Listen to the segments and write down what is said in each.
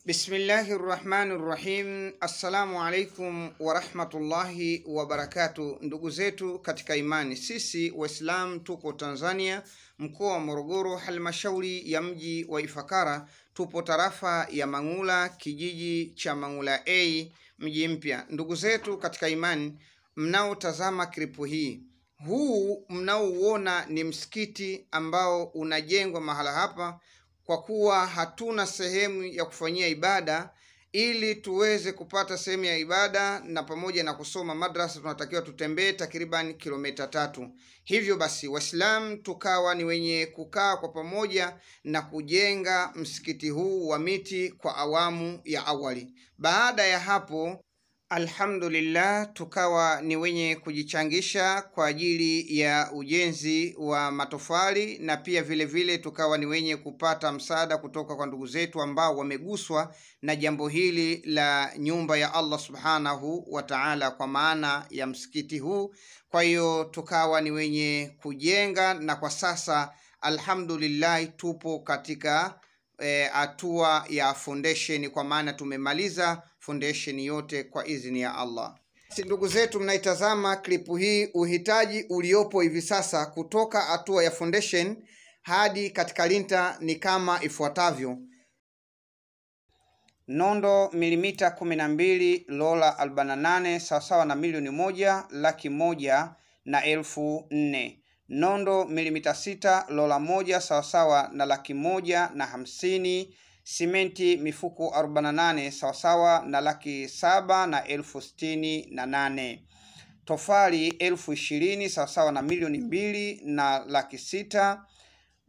Bismillahirrahmanirrahim. Assalamu alaikum warahmatullahi wabarakatuh. Ndugu zetu katika imani, sisi Waislamu tuko Tanzania, mkoa wa Morogoro, halmashauri ya mji wa Ifakara. Tupo tarafa ya Mang'ula, kijiji cha Mang'ula A, mji mpya. Ndugu zetu katika imani, mnaotazama klipu hii, huu mnaouona ni msikiti ambao unajengwa mahala hapa. Kwa kuwa hatuna sehemu ya kufanyia ibada, ili tuweze kupata sehemu ya ibada na pamoja na kusoma madrasa, tunatakiwa tutembee takriban kilomita 3. Hivyo basi Waislamu tukawa ni wenye kukaa kwa pamoja na kujenga msikiti huu wa miti kwa awamu ya awali. Baada ya hapo, alhamdulillah, tukawa ni wenye kujichangisha kwa ajili ya ujenzi wa matofali, na pia vile vile tukawa ni wenye kupata msaada kutoka kwa ndugu zetu ambao wameguswa na jambo hili la nyumba ya Allah subhanahu wa ta'ala, kwa maana ya msikiti huu. Kwa hiyo tukawa ni wenye kujenga, na kwa sasa alhamdulillah tupo katika hatua ya foundation, kwa maana tumemaliza foundation yote kwa izini ya Allah. Ndugu zetu mnaitazama klipu hii, uhitaji uliopo hivi sasa kutoka hatua ya foundation hadi katika linta ni kama ifuatavyo: nondo milimita 12 lola 48 sawasawa na 1,104,000. Nondo milimita 6 lola 1 sawasawa na 150,000. Simenti mifuko 48 sawasawa na 768,000. Tofali 20,000 sawasawa na 2,600,000.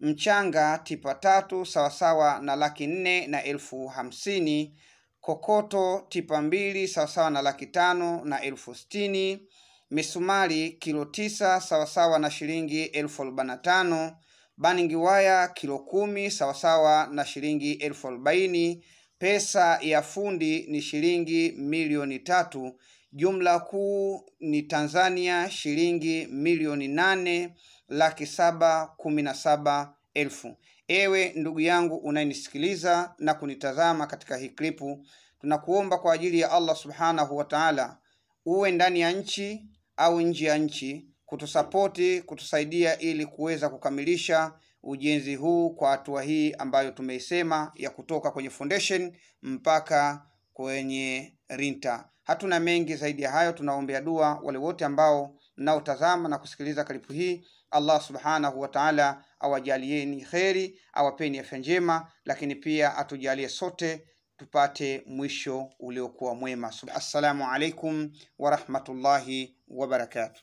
Mchanga tipa 3 sawasawa na 450,000. Kokoto tipa 2 sawasawa na 560,000. Misumari kilo 9 sawasawa na shilingi 45,000. Baningi waya kilo 10 sawasawa na shilingi 40,000. Pesa ya fundi ni shilingi 3,000,000. Jumla kuu ni Tanzania shilingi 8,717,000. Ewe ndugu yangu unayenisikiliza na kunitazama katika hii klipu, tunakuomba kwa ajili ya Allah subhanahu wa ta'ala, uwe ndani ya nchi au nje ya nchi, kutusapoti, kutusaidia ili kuweza kukamilisha ujenzi huu kwa hatua hii ambayo tumeisema ya kutoka kwenye foundation mpaka kwenye rinta. Hatuna mengi zaidi ya hayo. Tunaombea dua wale wote ambao mnaotazama na kusikiliza klipu hii. Allah subhanahu wa ta'ala awajalieni kheri, awapeni afya njema, lakini pia atujalie sote tupate mwisho uliokuwa mwema. Assalamu alaikum warahmatullahi wabarakatuh.